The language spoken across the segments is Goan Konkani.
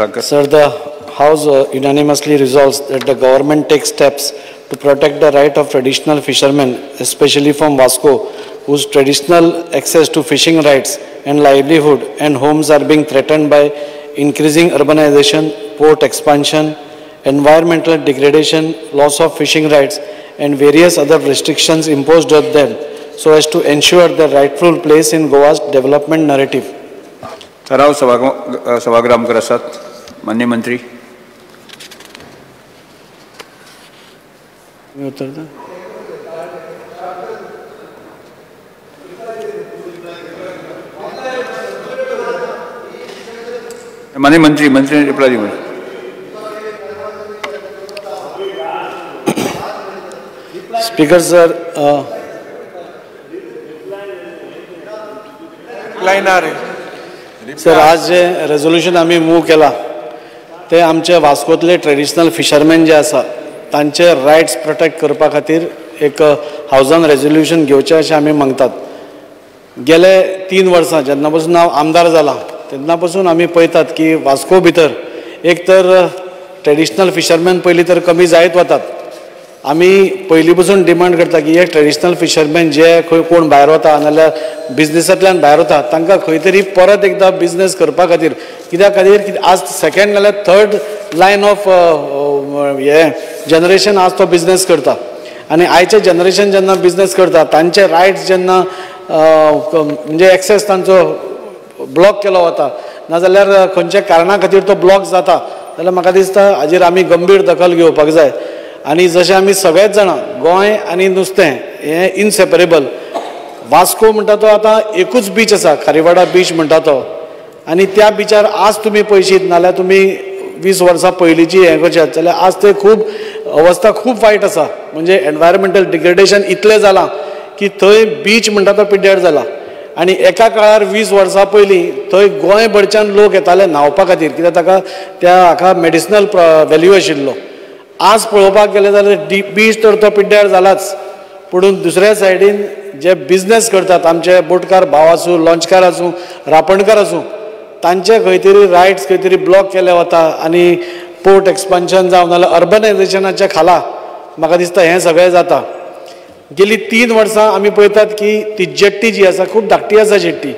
Sir, the House unanimously resolves that the government takes steps to protect the right of traditional fishermen, especially from Vasco, whose traditional access to fishing rights and livelihood and homes are being threatened by increasing urbanization, port expansion, environmental degradation, loss of fishing rights, and various other restrictions imposed on them, so as to ensure their rightful place in Goa's development narrative. ठराव सभागृह मुखार आसात. मान्य मंत्री. मान्य मंत्री मंत्री रिप्लाय दिवं. स्पीकर सर, सर आज जे रेजोल्युशन आमी मूव केला ते आमचे वास्कोतले ट्रेडिशनल फिशरमॅन जे आसा तांचे रायट्स प्रोटेक्ट करपा खातीर एक हावजान रेजोल्युशन घेवचें अशें आमी मागतात. गेले 3 वर्सां जेन्ना पसून हांव आमदार जाला तेन्ना पसून आमी पळयतात की वास्को भितर एक तर ट्रेडिशनल फिशरमॅन पयलीं तर कमी जायत वतात. आमी पयलीं पसून डिमांड करता की हे ट्रेडिशनल फिशरमॅन जे खंय कोण भायर वता नाजाल्यार बिजनेसांतल्यान भायर वता तांकां खंय तरी परत एकदां बिजनेस करपा खातीर, कित्या खातीर की आज सेकेंड नाजाल्यार थर्ड लायन ऑफ हे जनरेशन आज तो बिजनेस करता आनी आयचें जनरेशन जेन्ना बिजनेस करता तांचे रायट्स जेन्ना म्हणजे एक्सेस तांचो ब्लॉक केलो वता नाजाल्यार खंयच्या कारणा खातीर तो ब्लॉक जाता जाल्यार म्हाका दिसता हाजेर आमी गंभीर दखल घेवपाक जाय. आनी जशें आमी सगळेच जाणां गोंय आनी नुस्तें हें इनसेपरेबल. वास्को म्हणटा तो आतां एकूच बीच आसा, खारीवाडा बीच म्हणटा तो, आनी त्या बिचार आज तुमी पळयशीत नाल्यार तुमी 20 वर्सां पयलींची हें करशात जाल्यार आज ते खूब अवस्था खूब वायट आसा. म्हणजे एनवायरमेंटल डिग्रेडेशन इतलें जालां की थंय बीच म्हणटा तो पिड्ड्यार जाला. आनी एका काळार 20 वर्सां पयलीं थंय गोंयभरच्यान लोक येताले न्हांवपा खातीर, कित्याक ताका त्या हाका मेडिसिनल वेल्यू आशिल्लो. आज पळोवपाक गेलें जाल्यार बीच तर तो पिड्ड्यार जालाच, पूण दुसऱ्या सायडीन जे बिजनेस करतात आमचे बोटकार भाव आसूं, लॉंचकार आसूं, रापणकार आसूं, तांचे खंय तरी रायट्स खंय तरी ब्लॉक केले वता आनी पोर्ट एक्सपान्शन जावं नाल्यार अर्बनायजेशनाच्या खाला म्हाका दिसता हें सगळें जाता. गेली 3 वर्सां आमी पळयतात की ती जेट्टी जी आसा खूब धाकटी आसा जेट्टी,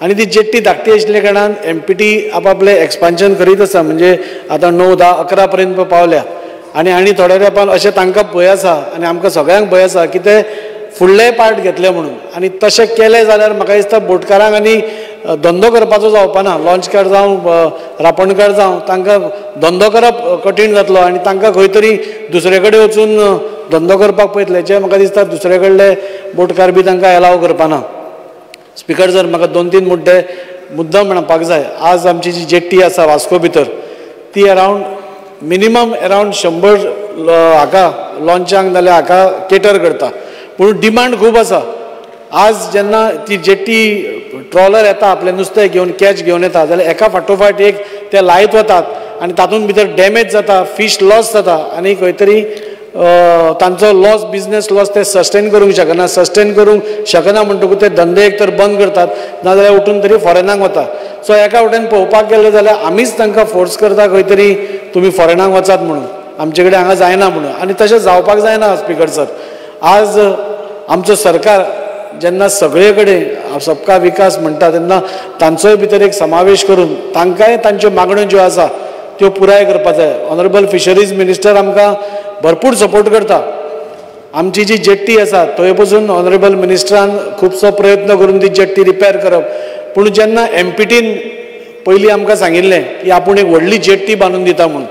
आनी ती जेट्टी धाकटी आशिल्ल्या कारणान एमपीटी आपआपलें एक्सपान्शन करीत आसा, म्हणजे आतां 9, 10, 11 पर्यंत पावल्या. आनी आनी थोड्या तेंपान अशें तांकां भंय आसा आनी आमकां सगळ्यांक भंय आसा की ते फुडलेय पार्ट घेतले म्हणून. आनी तशें केलें जाल्यार म्हाका दिसता बोटकारांक आनी धंदो करपाचो जावपा ना, लॉंचकार जावं रापणकार जावं तांकां धंदो करप कठीण जातलो आनी तांकां खंय तरी दुसरे कडेन वचून धंदो करपाक पळयतले, जे म्हाका दिसता दुसरे कडले बोटकार बी तांकां एलाव करपाना. स्पीकर सर, म्हाका 2-3 मुद्दे मुद्दम म्हणपाक जाय. आज आमची जी जेट्टी आसा वास्को भितर ती अरावंड मिनिमम अरावंड 100 हाका लॉंचांक नाल्यार हाका केटर करता, पूण डिमांड खूब आसा. आज जेन्ना ती जेट्टी ट्रॉलर येता आपलें नुस्तें घेवन कॅच घेवन येता जाल्यार एका फाटोफाट एक ते लायत वतात आनी तातूंत भितर डॅमेज जाता, फीश लॉस जाता आनी खंय तरी तांचो लॉस बिजनेस लॉस ते सस्टेन करूंक शकना. सस्टेन करूंक शकना म्हणटकूच ते धंदे एक तर बंद करतात नाजाल्यार उठून तरी फॉरेनाक वता. सो एका वटेन पळोवपाक गेलें जाल्यार आमीच तांकां फोर्स करता खंय तरी तुमी फॉरेनाक वचात म्हणून, आमचे कडेन हांगा जायना म्हणून, आनी तशें जावपाक जायना. स्पीकर सर, आज आमचो सरकार जेन्ना सगळे कडेन सबका विकास म्हणटा तेन्ना तांचोय भितर एक समावेश करून तांकांय तांच्यो मागण्यो ज्यो आसा त्यो पुराय करपाक जाय. ऑनरेबल फिशरीज मिनिस्टर आमकां भरपूर सपोर्ट करता. आमची जी जेट्टी आसा थंय पसून ऑनरेबल मिनिस्टरान खुबसो प्रयत्न करून ती जेट्टी रिपेर करप, पूण जेन्ना एमपीटीन पयलीं आमकां सांगिल्लें की आपूण एक व्हडली जेट्टी बांदून दिता म्हूण,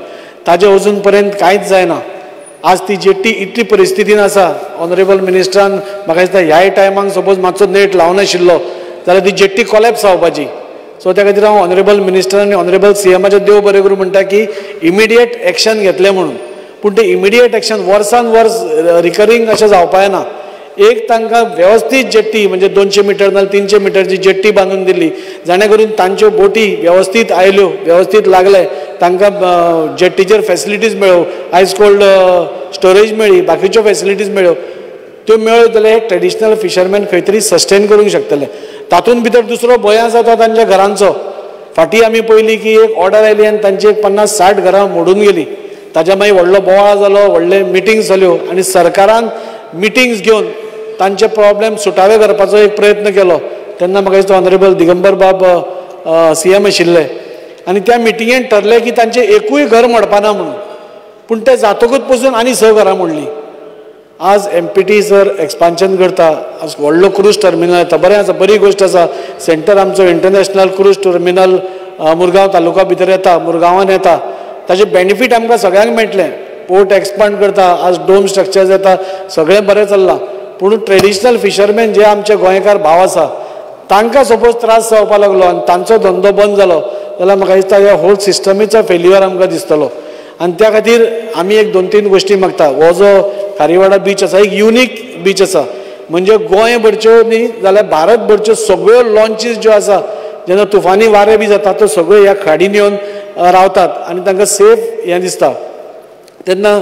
ताजें अजून पर्यंत कांयच जायना. आज ती जेट्टी इतली परिस्थितीन आसा, ऑनरेबल मिनिस्टरान म्हाका दिसता ह्याय टायमाक सपोज मातसो नेट लावनाशिल्लो जाल्यार ती जेट्टी कोलॅप्स जावपाची. सो त्या खातीर हांव ऑनरेबल मिनिस्टर आनी ऑनरेबल सीएमाचें देव बरें करूं म्हणटा की इमिडिएट एक्शन घेतलें म्हणून, पूण तें इमिडिएट एक्शन वर्सान वर्स रिकरींग अशें जावपा येना. एक तांकां वेवस्थीत जेट्टी म्हणजे 200 मिटर नाल्यार 300 मिटरची जेट्टी बांदून दिली, जाणे करून तांच्यो बोटी वेवस्थीत आयल्यो, वेवस्थीत लागले, तांकां जेट्टीचेर फेसिलिटीज मेळ्यो, आयस कोल्ड स्टोरेज मेळ्ळी, बाकीच्यो फेसिलिटीज मेळ्यो, त्यो मेळ्ळ्यो जाल्यार हे ट्रेडिशनल फिशरमॅन खंय तरी सस्टेन करूंक शकतले. तातूंत भितर दुसरो भंय आसा तो तांच्या घरांचो. फाटीं आमी पळयली की एक ऑर्डर आयली आनी तांची एक 50-60 घरां मोडून गेली. ताच्या मागीर व्हडलो बोवाळ जालो, व्हडले मिटिंग्स जाल्यो आनी सरकारान मिटिंग्स घेवन तांचे प्रॉब्लेम सुटावे करपाचो एक प्रयत्न केलो. तेन्ना म्हाका दिसता ऑनरेबल दिगंबर बाब CM आशिल्ले आनी त्या मिटिंगेन ठरलें की तांचें एकूय घर मोडपाना म्हणून. पूण तें जातकूच पसून आनी 6 घरां मोडलीं. आज MPT sir expansion करता, आज व्हडलो क्रूज टर्मिनल येता, बरें आसा, बरी गोश्ट आसा. सेंटर आमचो international cruise terminal Murgaon taluka भितर येता, मुरगांवान येता, ताजें बेनिफीट आमकां सगळ्यांक मेळटलें. पोर्ट एक्सपांड करता, आज डोम स्ट्रक्चर्स येता, सगळें बरें चल्लां. पूण ट्रेडिशनल फिशरमॅन जे आमचे गोंयकार भाव आसा तांकां सपोज त्रास जावपा लागलो आनी तांचो धंदो बंद जालो जाल्यार म्हाका दिसता ह्या होल सिस्टमीचो फेल्युअर आमकां दिसतलो. आनी त्या खातीर आमी एक 2-3 गोश्टी मागता. हो जो खारीवाडा बीच आसा एक युनीक बीच आसा, म्हणजे गोंय भरच्यो न्ही जाल्यार भारत भरच्यो सगळ्यो लॉन्चीस ज्यो आसा, जेन्ना तुफानी वारें बी जाता त्यो सगळ्यो ह्या खाडीन येवन रावतात आनी तांकां सेफ हें दिसता. तेन्ना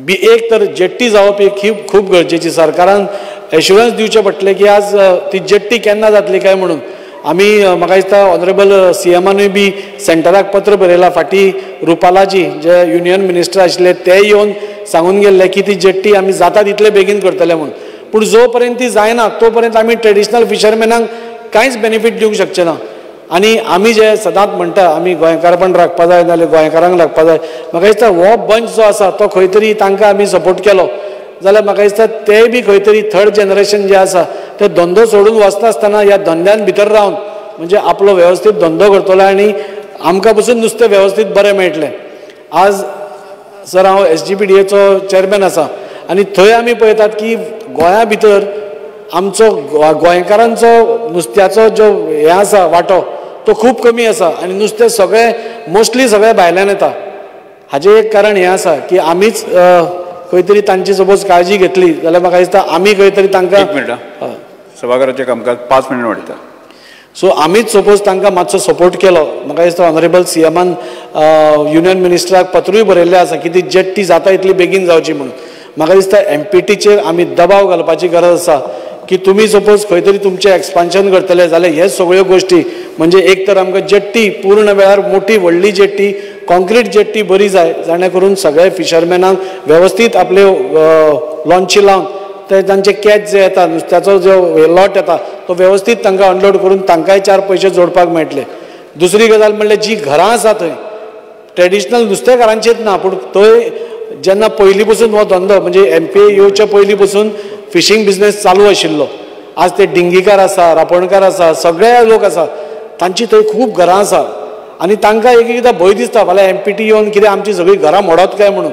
एक तर जेट्टी जावप एक ही खूब गरजेची. सरकारान एश्युरन्स दिवचें पडटलें की आज ती जेट्टी केन्ना जातली काय म्हणून. आमी म्हाका दिसता ऑनरेबल CMानूय बी सेंटराक पत्र बरयलां. फाटीं रुपालाजी जे युनियन मिनिस्टर आशिल्ले ते येवन सांगून गेल्ले की ती जेट्टी आमी जाता तितले बेगीन करतले म्हणून. पूण जो पर्यंत ती जायना तो पर्यंत आमी ट्रेडिशनल फिशरमॅनांक कांयच बेनिफीट दिवंक शकचे ना. आनी आमी जे सदांच म्हणटा आमी गोंयकारपण राखपा जाय नाजाल्यार गोंयकारांक राखपा जाय, म्हाका दिसता हो बंच जो आसा तो खंय तरी तांकां आमी सपोर्ट केलो जाल्यार म्हाका दिसता तेय बी खंय तरी थर्ड जनरेशन जे आसा ते धंदो सोडून वचनासतना ह्या धंद्यान भितर रावन म्हणजे आपलो वेवस्थीत धंदो करतलो आनी आमकां पसून नुस्तें वेवस्थीत बरें मेळटलें. आज सर हांव SGPDAचो चेअरमॅन आसा आनी थंय आमी पळयतात की गोंया भितर आमचो गोंयकारांचो नुस्त्याचो जो हें आसा वांटो तो खूब कमी आसा आनी नुस्तें सगळें मोस्टली सगळें भायल्यान येता. हाजें एक कारण हें आसा की आमीच खंय तरी तांची सपोज काळजी घेतली जाल्यार म्हाका दिसता आमी खंय तरी तांकां. एक मिनट, सभाघराचें कामकाज 5 मिनटां वाडयता. सो आमीच सपोज तांकां मातसो सपोर्ट केलो, म्हाका दिसता ऑनरेबल CMान युनियन मिनिस्टराक पत्रूय बरयल्लें आसा की ती जेट्टी जाता इतली बेगीन जावची म्हणून. म्हाका दिसता MPTचेर आमी दबाव घालपाची गरज आसा की तुमी सपोज खंय तरी तुमचें एक्सपान्शन करतले जाल्यार हे सगळ्यो गोश्टी म्हणजे एक तर आमकां जेट्टी पूर्ण वेळार मोठी व्हडली जेट्टी कॉन्क्रीट जेट्टी बरी जाय, जाणे करून सगळे फिशरमॅनांक वेवस्थीत आपले लॉन्ची लावन ते तांचे कॅच जे येता नुस्त्याचो जो लॉट येता तो वेवस्थीत तांकां अनलोड करून तांकांय 4 पयशे जोडपाक मेळटले. दुसरी गजाल म्हणल्यार जी घरां आसा थंय ट्रेडिशनल नुस्तेकारांचीच ना, पूण थंय जेन्ना पयलीं पसून हो धंदो म्हणजे MPA येवच्या पयलीं पसून फिशींग बिजनेस चालू आशिल्लो. आज ते डिंगीकार आसा, रापणकार आसा, सगळे लोक आसा, तांची थंय खूब घरां आसा आनी तांकां एक एकदां भंय दिसता फाल्यां MPT येवन कितें आमची सगळीं घरां मोडत काय म्हणून,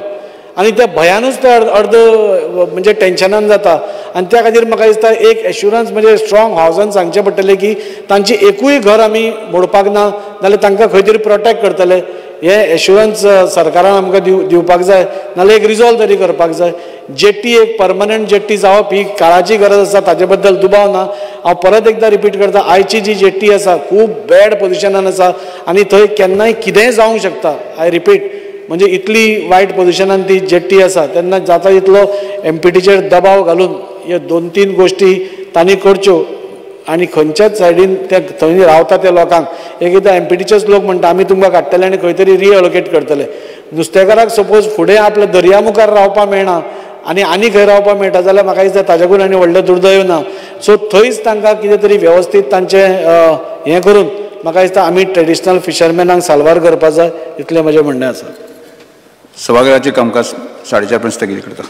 आनी त्या भंयानूच ते अर्द म्हणजे टेन्शनान जाता. आनी त्या खातीर म्हाका दिसता एक एश्युरन्स म्हणजे स्ट्रॉंग हावजान सांगचें पडटलें की तांची एकूय घर आमी मोडपाक ना नाल्यार तांकां खंय तरी प्रोटेक्ट करतले, हे एश्युरन्स सरकारान आमकां दिवपाक जाय, नाल्यार एक रिजॉल्व तरी करपाक जाय. जेट्टी एक परमनंट जेट्टी जावप ही काळाची गरज आसा, ताजे बद्दल दुबाव ना. हांव परत एकदां रिपीट करता, आयची जी जेट्टी आसा खूब बॅड पोजिशनान आसा आनी थंय केन्नाय कितेंय जावंक शकता. I repeat, म्हणजे इतली वायट पोजिशनान ती जेट्टी आसा. तेन्ना जाता तितलो MPTचेर दबाव घालून ह्यो 2-3 गोश्टी तांणी करच्यो आनी खंयच्याच सायडीन ते थंय रावता त्या लोकांक एक एकदां MPTचेच लोक म्हणटा आमी तुमकां काडटले आनी खंय तरी रिअलोकेट करतले. नुस्तेकाराक सपोज फुडें आपल्या दर्या मुखार रावपाक मेळना आनी आनी खंय रावपाक मेळटा जाल्यार म्हाका दिसता ताज्याकून आनी व्हडलें दुर्दैव ना. सो थंयच तांकां कितें तरी वेवस्थीत तांचें हें करून म्हाका दिसता आमी ट्रेडिशनल फिशरमॅनांक साल्वार करपाक जाय, इतलें म्हजें म्हणणें आसा. सभाघराचें कामकाज 4:30 पर्यंत स्थगीत करता.